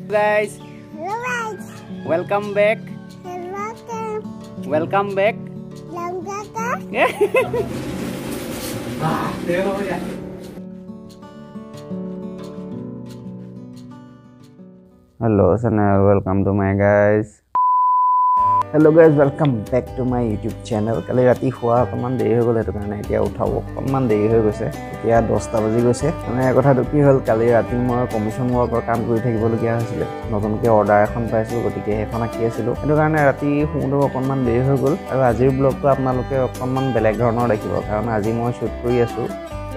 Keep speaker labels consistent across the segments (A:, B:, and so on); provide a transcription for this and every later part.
A: Guys, welcome back. Welcome back.
B: Hello channel, welcome to my guys. Hello guys, welcome back to my YouTube channel. কালি ৰাতি শোৱা অকণমান দেৰি হৈ গ'ল, সেইটো কাৰণে এতিয়া উঠাব অকণমান দেৰি হৈ গৈছে। এতিয়া 10টা বাজি গৈছে। মানে কথাটো কি হ'ল, কালি ৰাতি মই কমিশ্যন ৱৰ্কৰ কাম কৰি থাকিবলগীয়া হৈছিলে। নতুনকৈ অৰ্ডাৰ এখন পাইছোঁ, গতিকে সেইখন আঁকি আছিলোঁ। সেইটো কাৰণে ৰাতি শুওঁতেও অকণমান দেৰি হৈ গ'ল। আৰু আজিৰ ব্লগটো আপোনালোকে অকণমান বেলেগ ধৰণৰ দেখিব, কাৰণ আজি মই শ্বুট কৰি আছোঁ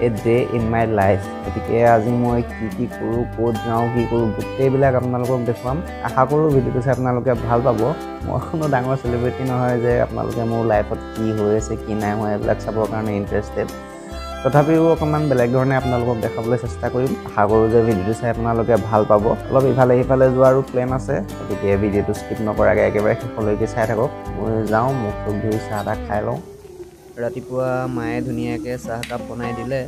B: a day in my life. গতিকে আজি মই কি কি কৰোঁ, ক'ত যাওঁ, কি কৰোঁ, গোটেইবিলাক আপোনালোকক দেখুৱাম। আশা কৰোঁ ভিডিঅ'টো চাই আপোনালোকে ভাল পাব। মই কোনো ডাঙৰ চেলিব্ৰিটি নহয় যে আপোনালোকে মোৰ লাইফত কি হৈ আছে কি নাই হোৱা এইবিলাক চাবৰ কাৰণে ইণ্টাৰেষ্টেড। তথাপিও অকণমান বেলেগ ধৰণে আপোনালোকক দেখাবলৈ চেষ্টা কৰিম। আশা কৰোঁ যে ভিডিঅ'টো চাই আপোনালোকে ভাল পাব। অলপ ইফালে সিফালে যোৱাৰো প্লেন আছে, গতিকে ভিডিঅ'টো স্কিপ নকৰাকৈ একেবাৰে শেষলৈকে চাই থাকক। মই যাওঁ, মুখ চুখ ধুই চাহ এটা খাই লওঁ।
A: ৰাতিপুৱা মায়ে ধুনীয়াকৈ চাহকাপ বনাই দিলে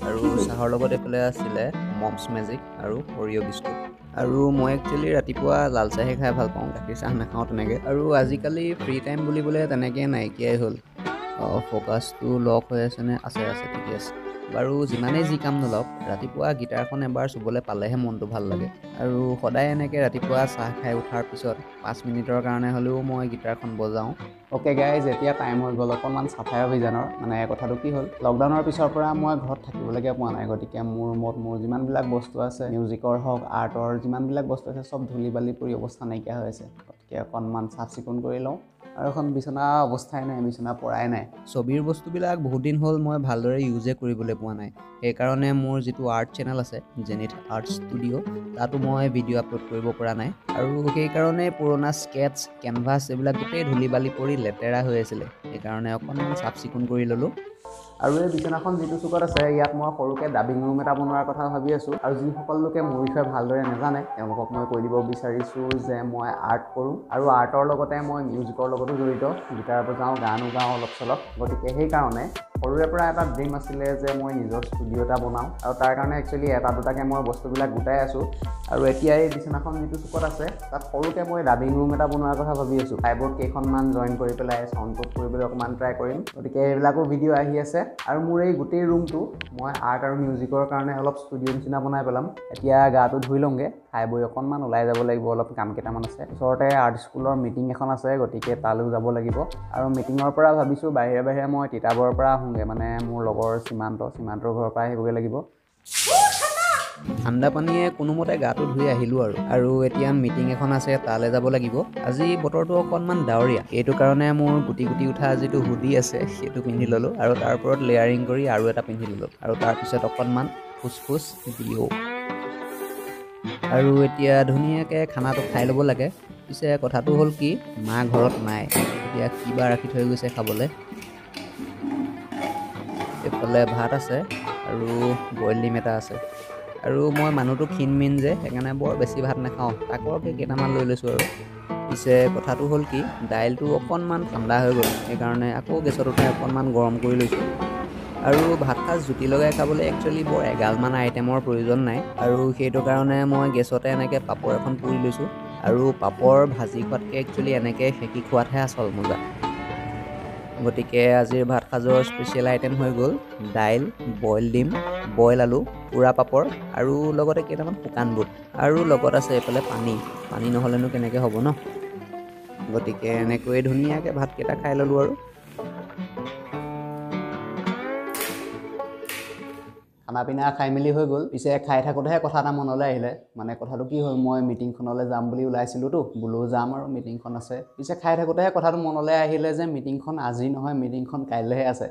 A: আৰু চাহৰ লগত এইফালে আছিলে মমছ মেজিক আৰু অৰিঅ' বিস্কুট। আৰু মই একচুৱেলি ৰাতিপুৱা লাল চাহে খাই ভাল পাওঁ, গাখীৰ চাহ নাখাওঁ তেনেকৈ। আৰু আজিকালি ফ্ৰী টাইম বুলিবলৈ তেনেকৈ নাইকিয়াই হ'ল। ফ'কাছটো লক হৈ আছেনে? আছে আছে, ঠিকে আছে বাৰু। যিমানেই যি কাম নলওক, ৰাতিপুৱা গীটাৰখন এবাৰ চুবলৈ পালেহে মনটো ভাল লাগে। আৰু সদায় এনেকৈ ৰাতিপুৱা চাহ খাই উঠাৰ পিছত 5 মিনিটৰ কাৰণে হ'লেও মই গীটাৰখন বজাওঁ।
B: অ'কে গাইজ, এতিয়া টাইম হৈ গ'ল অকণমান চাফাই অভিযানৰ। মানে কথাটো কি হ'ল, লকডাউনৰ পিছৰ পৰা মই ঘৰত থাকিবলৈকে পোৱা নাই। গতিকে মোৰ ৰুমত মোৰ যিমানবিলাক বস্তু আছে, মিউজিকৰ হওক, আৰ্টৰ যিমানবিলাক বস্তু আছে, চব ধূলি বালি পৰি অৱস্থা নাইকিয়া হৈ আছে। গতিকে অকণমান চাফ চিকুণ কৰি লওঁ। আৰু এখন বিচনা অৱস্থাই নাই, বিচনা পৰাই নাই।
A: ছবিৰ বস্তুবিলাক বহুত দিন হ'ল মই ভালদৰে ইউজে কৰিবলৈ পোৱা নাই। সেইকাৰণে মোৰ যিটো আৰ্ট চেনেল আছে, জেনিথ আৰ্ট ষ্টুডিঅ', তাতো মই ভিডিঅ' আপলোড কৰিব পৰা নাই। আৰু সেইকাৰণে পুৰণা স্কেটছ, কেনভাছ এইবিলাক গোটেই ধূলি বালি পৰি লেতেৰা হৈ আছিলে। সেইকাৰণে অকণমান চাফ চিকুণ কৰি ল'লোঁ।
B: আৰু এই বিচনাখন যিটো চুকত আছে, ইয়াত মই সৰুকৈ ডাবিং ৰুম এটা বনোৱাৰ কথা ভাবি আছোঁ। আৰু যিসকল লোকে মোৰ বিষয়ে ভালদৰে নাজানে, তেওঁলোকক মই কৈ দিব বিচাৰিছোঁ যে মই আৰ্ট কৰোঁ আৰু আৰ্টৰ লগতে মই মিউজিকৰ লগতো জড়িত। গীটাৰ বজাওঁ, গানো গাওঁ অলপ চলপ। গতিকে সেইকাৰণে সৰুৰে পৰা এটা ড্ৰিম আছিলে যে মই নিজৰ ষ্টুডিঅ' এটা বনাওঁ। আৰু তাৰ কাৰণে একচুৱেলি এটা দুটাকৈ মই বস্তুবিলাক গোটাই আছোঁ। আৰু এতিয়া এই বিচনাখন যিটো চুকত আছে, তাত সৰুকৈ মই ডাবিং ৰুম এটা বনোৱাৰ কথা ভাবি আছোঁ। প্লাইবোৰ্ড কেইখনমান জইন কৰি পেলাই চাউণ্ড প্ৰুফ কৰিবলৈ অকণমান ট্ৰাই কৰিম। গতিকে এইবিলাকো ভিডিঅ' আহি আছে। আৰু মোৰ এই গোটেই ৰুমটো মই আৰ্ট আৰু মিউজিকৰ কাৰণে অলপ ষ্টুডিঅ' নিচিনা বনাই পেলাম। এতিয়া গাটো ধুই লওঁগৈ, খাই বৈ অকণমান ওলাই যাব লাগিব, অলপ কাম কেইটামান আছে। ওচৰতে আৰ্ট স্কুলৰ মিটিং এখন আছে, গতিকে তালৈও যাব লাগিব। আৰু মিটিঙৰ পৰা ভাবিছোঁ বাহিৰে বাহিৰে মই তিতাবৰৰ পৰা আহোঁগৈ, মানে মোৰ লগৰ সীমান্তৰ ঘৰৰ পৰা আহিবগৈ লাগিব।
A: ঠাণ্ডা পানীয়ে কোনোমতে গাটো ধুই আহিলোঁ আৰু। আৰু এতিয়া মিটিং এখন আছে, তালৈ যাব লাগিব। আজি বতৰটো অকণমান ডাৱৰীয়া, এইটো কাৰণে মোৰ গুটি গুটি উঠা যিটো হুডি আছে সেইটো পিন্ধি ল'লোঁ। আৰু তাৰ ওপৰত লেয়াৰিং কৰি আৰু এটা পিন্ধি ল'লোঁ। আৰু তাৰপিছত অকণমান ফুচফুচ দিও। আৰু এতিয়া ধুনীয়াকৈ খানাটো খাই ল'ব লাগে। পিছে কথাটো হ'ল কি, মা ঘৰত নাই, এতিয়া কিবা ৰাখি থৈ গৈছে খাবলৈ। এইফালে ভাত আছে আৰু বইল ডিম এটা আছে। আৰু মই মানুহটো ক্ষীণ মিন যে, সেইকাৰণে বৰ বেছি ভাত নাখাওঁ, তাকৰকৈ কেইটামান লৈ লৈছোঁ। আৰু পিছে কথাটো হ'ল কি, দাইলটো অকণমান ঠাণ্ডা হৈ গ'ল, সেইকাৰণে আকৌ গেছত উঠাই অকণমান গৰম কৰি লৈছোঁ। আৰু ভাত সাজ জুতি লগাই খাবলৈ একচুৱেলি বৰ এগালমান আইটেমৰ প্ৰয়োজন নাই। আৰু সেইটো কাৰণে মই গেছতে এনেকৈ পাপৰ এখন পুৰি লৈছোঁ। আৰু পাপৰ ভাজি খোৱাতকৈ একচুৱেলি এনেকৈ সেকি খোৱাতহে আচল মজা। গতিকে আজিৰ ভাত সাজৰ স্পেচিয়েল আইটেম হৈ গ'ল দাইল, বইল ডিম, বইল আলু, পোৰা পাপৰ আৰু লগতে কেইটামান শুকান বুট। আৰু লগত আছে এইফালে পানী। পানী নহ'লেনো কেনেকৈ হ'ব ন? গতিকে এনেকৈয়ে ধুনীয়াকৈ ভাতকেইটা খাই ল'লোঁ। আৰু
B: খানা পিনা খাই মেলি হৈ গ'ল। পিছে খাই থাকোঁতেহে কথা এটা মনলৈ আহিলে। মানে কথাটো কি হ'ল, মই মিটিংখনলৈ যাম বুলি ওলাইছিলোঁতো, বোলো যাম আৰু মিটিংখন আছে। পিছে খাই থাকোঁতেহে কথাটো মনলৈ আহিলে যে মিটিংখন আজি নহয়, মিটিংখন কাইলৈহে আছে।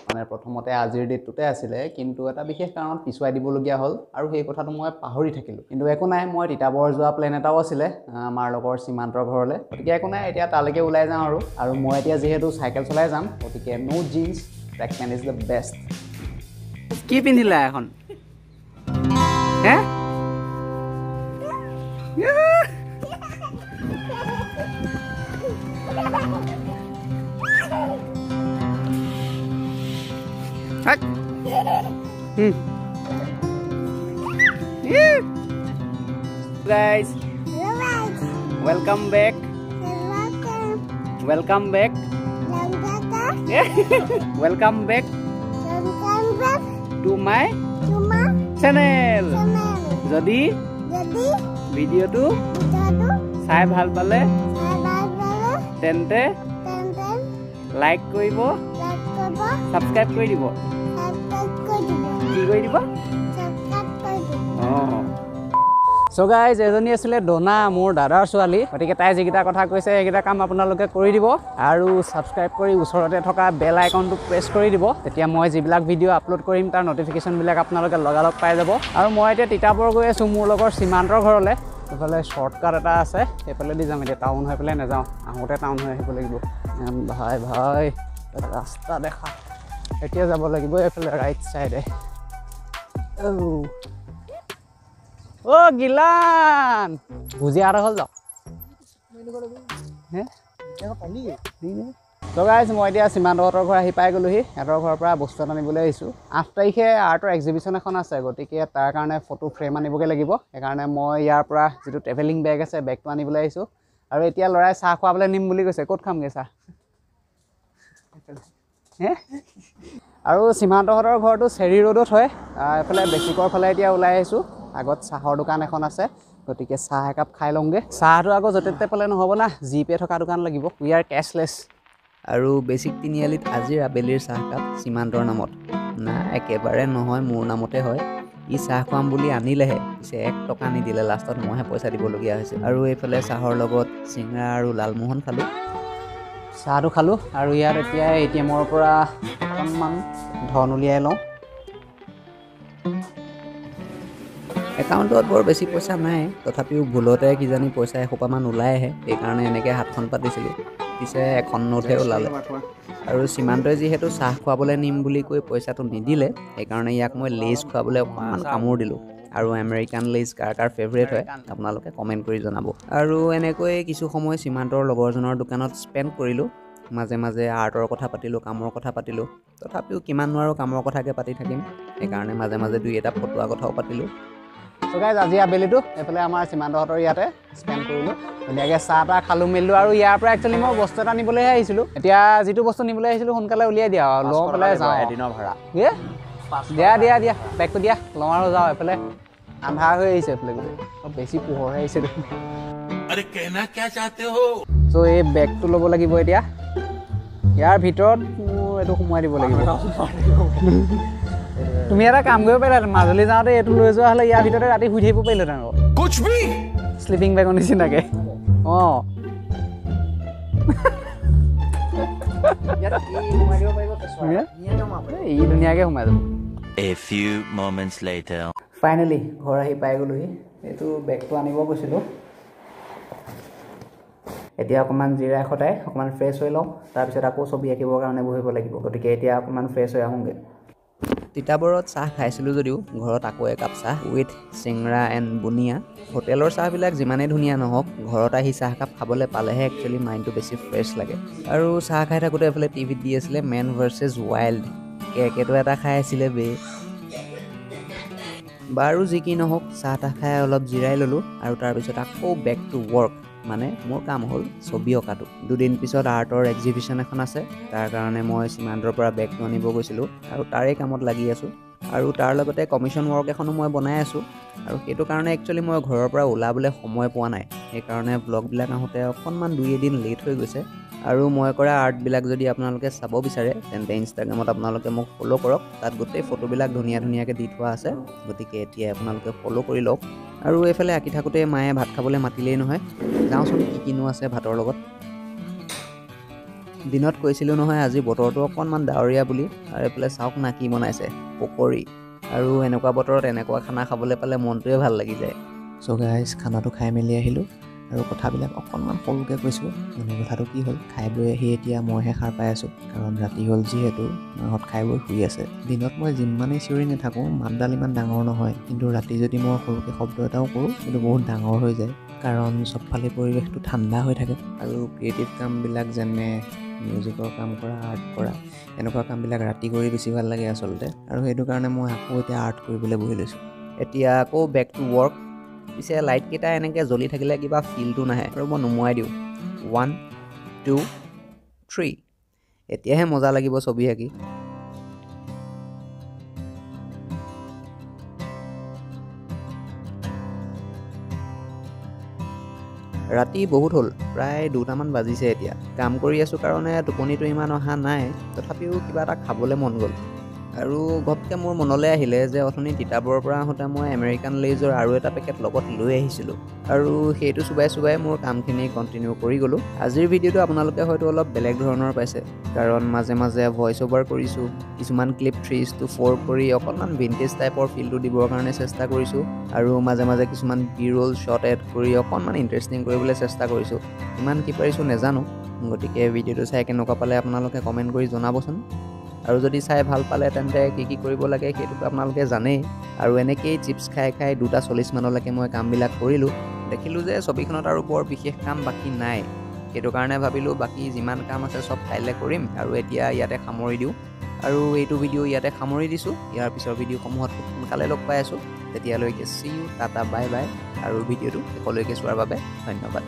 B: মানে প্ৰথমতে আজিৰ ডেটটোতে আছিলে, কিন্তু এটা বিশেষ কাৰণত পিছুৱাই দিবলগীয়া হ'ল আৰু সেই কথাটো মই পাহৰি থাকিলোঁ। কিন্তু একো নাই, মই তিতাবৰ যোৱা প্লেন এটাও আছিলে আমাৰ লগৰ সীমান্তৰ ঘৰলৈ। গতিকে একো নাই, এতিয়া তালৈকে ওলাই যাওঁ। আৰু আৰু মই এতিয়া যিহেতু চাইকেল চলাই যাম, গতিকে no jeans, track pant is the best.
A: কি পিন্ধিলা এখন? হে, Guys, welcome back, welcome back, welcome back to my channel. যদি ভিডিঅ'টো চাই ভাল পালে তেন্তে লাইক কৰিব, ছাবস্ক্ৰাইব কৰি দিব। কি কৰি দিব? অঁ। চ' গাইজ, এজনী আছিলে ডোনা, মোৰ দাদাৰ ছোৱালী। গতিকে তাই যিকেইটা কথা কৈছে সেইকেইটা কাম আপোনালোকে কৰি দিব আৰু ছাবস্ক্ৰাইব কৰি ওচৰতে থকা বেল আইকনটো প্ৰেছ কৰি দিব। তেতিয়া মই যিবিলাক ভিডিঅ' আপলোড কৰিম তাৰ ন'টিফিকেশ্যনবিলাক আপোনালোকে লগালগ পাই যাব। আৰু মই এতিয়া তিতাবৰ গৈ আছোঁ মোৰ লগৰ সীমান্তৰ ঘৰলৈ। এইফালে শ্বৰ্টকাট এটা আছে, সেইফালেদি যাম। এতিয়া টাউন হৈ পেলাই নাযাওঁ, আহোঁতে টাউন হৈ আহিব লাগিব। ভাই ভাই ৰাস্তা দেখা, এতিয়া যাব লাগিব এইফালে ৰাইট চাইডে। অ' গিলান ভুজিয়া এটা হ'ল যাওক। ত' গাইজ, মই এতিয়া সীমান্তহঁতৰ ঘৰ আহি পাই গ'লোহি। সিহঁতৰ ঘৰৰ পৰা বস্তু এটা আনিবলৈ আহিছোঁ। 8 তাৰিখে আৰ্টৰ এক্সিবিশ্যন এখন আছে, গতিকে তাৰ কাৰণে ফটো ফ্ৰেম আনিবগৈ লাগিব। সেইকাৰণে মই ইয়াৰ পৰা যিটো ট্ৰেভেলিং বেগ আছে, বেগটো আনিবলৈ আহিছোঁ। আৰু এতিয়া ল'ৰাই চাহ খুৱাবলৈ নিম বুলি কৈছে। ক'ত খামগৈ চাহ? হে, আৰু সীমান্তহঁতৰ ঘৰটো চেৰি ৰোডত হয়। এইফালে বেছিকৰ ফালে এতিয়া ওলাই আহিছোঁ। আগত চাহৰ দোকান এখন আছে, গতিকে চাহ একাপ খাই লওঁগৈ। চাহটো আকৌ য'তে ত'তে পালে নহ'ব না, জি পে' থকা দোকান লাগিব। We are cashless. আৰু বেছিক তিনিআলিত আজিৰ আবেলিৰ চাহকাপ সীমান্তৰ নামত না, একেবাৰে নহয়, মোৰ নামতে হয়। ই চাহ খুৱাম বুলি আনিলেহে, পিছে 1 টকা নিদিলে, লাষ্টত মইহে পইচা দিবলগীয়া হৈছে। আৰু এইফালে চাহৰ লগত চিঙৰা আৰু লালমোহন খালোঁ। চাহটো খালোঁ আৰু ইয়াত এতিয়া ATMৰ পৰা অকণমান ধন উলিয়াই লওঁ। একাউণ্টত বৰ বেছি পইচা নাই, তথাপিও ভুলতে কিজানি পইচা এসোপামান ওলাই আহে, সেইকাৰণে এনেকৈ হাতখন পাতিছিলোঁ। পিছে এখন নোটহে ওলালে। আৰু সীমান্তই যিহেতু চাহ খুৱাবলৈ নিম বুলি কৈ পইচাটো নিদিলে, সেইকাৰণে ইয়াক মই লেজ খুৱাবলৈ অকণমান কামোৰ দিলোঁ। আৰু আমেৰিকান লেজ কাৰ কাৰ ফেভৰেট হয় আপোনালোকে কমেণ্ট কৰি জনাব। আৰু এনেকৈ কিছু সময় সীমান্তৰ লগৰজনৰ দোকানত স্পেণ্ড কৰিলোঁ। মাজে মাজে আৰ্টৰ কথা পাতিলোঁ, কামৰ কথা পাতিলোঁ। তথাপিও কিমান নোৱাৰোঁ কামৰ কথাকে পাতি থাকিম, সেইকাৰণে মাজে মাজে দুই এটা ফটোৱা কথাও পাতিলোঁ। চ' গাইজ, আজি আবেলিটো এইফালে আমাৰ সীমান্তহঁতৰ ইয়াতে স্পেণ্ড কৰিলোঁ। ধুনীয়াকৈ চাহ তাহ খালোঁ মেলিলোঁ। আৰু ইয়াৰ পৰা একচুৱেলি মই বস্তু এটা নিবলৈহে আহিছিলোঁ। এতিয়া যিটো বস্তু নিবলৈ আহিছিলোঁ সোনকালে উলিয়াই দিয়া আৰু লওঁ পেলাই যাওঁ।
B: এদিনৰ ভাড়া
A: দিয়া দিয়া দিয়া, বেগটো দিয়া, লওঁ আৰু যাওঁ। এইফালে আন্ধাৰ হৈ আহিছে, এইফালে গোটেই বেছি পোহৰ হৈ আহিছে। চ' এই বেগটো ল'ব লাগিব এতিয়া। ইয়াৰ ভিতৰত মোৰ এইটো সোমোৱাই দিব লাগিব। তুমি এটা কাম কৰিব পাৰিলা, মাজুলী যাওঁতে এইটো লৈ যোৱা হ'লে ইয়াৰ ভিতৰতে ৰাতি শুই থাকিব পাৰিলোহেঁতেন আকৌ, শ্লিপিং বেগৰ নিচিনাকৈ। অঁ, ই ধুনীয়াকৈ সোমাই যাব।
C: A few moments later.
A: Finally ঘৰ আহি পাই গ'লোহি। এইটো বেগটো আনিব গৈছিলোঁ। এতিয়া অকণমান জিৰাই সদায় অকণমান ফ্ৰেছ হৈ লওঁ, তাৰপিছত আকৌ ছবি আঁকিবৰ কাৰণে বহিব লাগিব। গতিকে এতিয়া অকণমান ফ্ৰেছ হৈ আহোঁগৈ। তিতাবৰত চাহ খাইছিলোঁ যদিও ঘৰত আকৌ একাপ চাহ উইথ চিংৰা এণ্ড বুনিয়া। হোটেলৰ চাহবিলাক যিমানেই ধুনীয়া নহওক, ঘৰত আহি চাহকাপ খাবলৈ পালেহে একচুৱেলি মাইণ্ডটো বেছি ফ্ৰেছ লাগে। আৰু চাহ খাই থাকোঁতে এইফালে টিভিত দি আছিলে মেন ভাৰ্চেছ ৱাইল্ড, কেকেটো এটা খাই আছিলে বে। বাৰু যি কি নহওক, চাহ তাহ খাই অলপ জিৰাই ল'লোঁ আৰু তাৰপিছত আকৌ বেক টু ৱৰ্ক। মানে মোৰ কাম হ'ল ছবি অঁকাটো। দুদিন পিছত আৰ্টৰ এক্সিবিশ্যন এখন আছে, তাৰ কাৰণে মই সীমান্তৰ পৰা বেগটো আনিব গৈছিলোঁ আৰু তাৰে কামত লাগি আছোঁ। আৰু তাৰ লগতে কমিশ্যন ৱৰ্ক এখনো মই বনাই আছোঁ। আৰু সেইটো কাৰণে একচুৱেলি মই ঘৰৰ পৰা ওলাবলৈ সময় পোৱা নাই, সেইকাৰণে ব্লগবিলাক আহোঁতে অকণমান দুই এদিন লেট হৈ গৈছে। আৰু মই কৰা আৰ্টবিলাক যদি আপোনালোকে চাব বিচাৰে তেন্তে ইনষ্টাগ্ৰামত আপোনালোকে মোক ফ'ল' কৰক, তাত গোটেই ফটোবিলাক ধুনীয়া ধুনীয়াকৈ দি থোৱা আছে। গতিকে এতিয়াই আপোনালোকে ফ'ল' কৰি লওক। আৰু এইফালে আঁকি থাকোঁতে মায়ে ভাত খাবলৈ মাতিলেই নহয়, যাওঁচোন কি কিনো আছে ভাতৰ লগত। দিনত কৈছিলোঁ নহয় আজি বতৰটো অকণমান ডাৱৰীয়া বুলি, আৰু এইফালে চাওক না কি বনাইছে, পকৰী। আৰু এনেকুৱা বতৰত এনেকুৱা খানা খাবলৈ পালে মনটোৱে ভাল লাগি যায়।
B: চ' গাইজ, খানাটো খাই মেলি আহিলোঁ আৰু কথাবিলাক অকণমান সৰুকৈ কৈছোঁ। মানে কথাটো কি হ'ল, খাই বৈ আহি এতিয়া মইহে সাৰ পাই আছোঁ, কাৰণ ৰাতি হ'ল যিহেতু মাহঁত খাই বৈ শুই আছে। দিনত মই যিমানেই চিঞৰি নাথাকোঁ মাতডাল ইমান ডাঙৰ নহয়, কিন্তু ৰাতি যদি মই সৰুকৈ শব্দ এটাও কৰোঁ সেইটো বহুত ডাঙৰ হৈ যায়, কাৰণ চবফালে পৰিৱেশটো ঠাণ্ডা হৈ থাকে। আৰু ক্ৰিয়েটিভ কামবিলাক যেনে মিউজিকৰ কাম কৰা, আৰ্ট কৰা, এনেকুৱা কামবিলাক ৰাতি কৰি বেছি ভাল লাগে আচলতে। আৰু সেইটো কাৰণে মই আকৌ এতিয়া আৰ্ট কৰিবলৈ বহি লৈছোঁ।
A: এতিয়া আকৌ বেক টু ৱৰ্ক। পিছে লাইটকেইটা এনেকৈ জ্বলি থাকিলে কিবা ফিলটো নাহে আৰু মই নুমুৱাই দিওঁ। 1 2 3, এতিয়াহে মজা লাগিব ছবি আঁকি। ৰাতি বহুত হ'ল, প্ৰায় 2টামান বাজিছে। এতিয়া কাম কৰি আছোঁ কাৰণে টোপনিটো ইমান অহা নাই, তথাপিও কিবা এটা খাবলৈ মন গ'ল। আৰু ঘপকৈ মোৰ মনলৈ আহিলে যে অথনি তিতাবৰৰ পৰা আহোঁতে মই আমেৰিকান লেইজৰ আৰু এটা পেকেট লগত লৈ আহিছিলোঁ আৰু সেইটো চুবাই চুবাই মোৰ কামখিনি কণ্টিনিউ কৰি গ'লোঁ। আজিৰ ভিডিঅ'টো আপোনালোকে হয়তো অলপ বেলেগ ধৰণৰ পাইছে, কাৰণ মাজে মাজে ভইচ অভাৰ কৰিছোঁ, কিছুমান ক্লিপ 3:4 কৰি অকণমান ভিণ্টেজ টাইপৰ ফিলটো দিবৰ কাৰণে চেষ্টা কৰিছোঁ, আৰু মাজে মাজে কিছুমান বি ৰোল শ্বট এড কৰি অকণমান ইণ্টাৰেষ্টিং কৰিবলৈ চেষ্টা কৰিছোঁ। কিমান কি পাৰিছোঁ নেজানো, গতিকে ভিডিঅ'টো চাই কেনেকুৱা পালে আপোনালোকে কমেণ্ট কৰি জনাবচোন। আৰু যদি চাই ভাল পালে তেন্তে কি কি কৰিব লাগে সেইটোতো আপোনালোকে জানেই। আৰু এনেকেই চিপছ খাই খাই 2:40 মানলৈকে মই কামবিলাক কৰিলোঁ। দেখিলোঁ যে ছবিখনত আৰু বৰ বিশেষ কাম বাকী নাই, সেইটো কাৰণে ভাবিলোঁ বাকী যিমান কাম আছে চব কাইলৈ কৰিম আৰু এতিয়া ইয়াতে সামৰি দিওঁ। আৰু এইটো ভিডিঅ' ইয়াতে সামৰি দিছোঁ। ইয়াৰ পিছৰ ভিডিঅ'সমূহত খুব সোনকালে লগ পাই আছোঁ। তেতিয়ালৈকে see you, tata, bye bye. আৰু ভিডিঅ'টো শেষলৈকে চোৱাৰ বাবে ধন্যবাদ।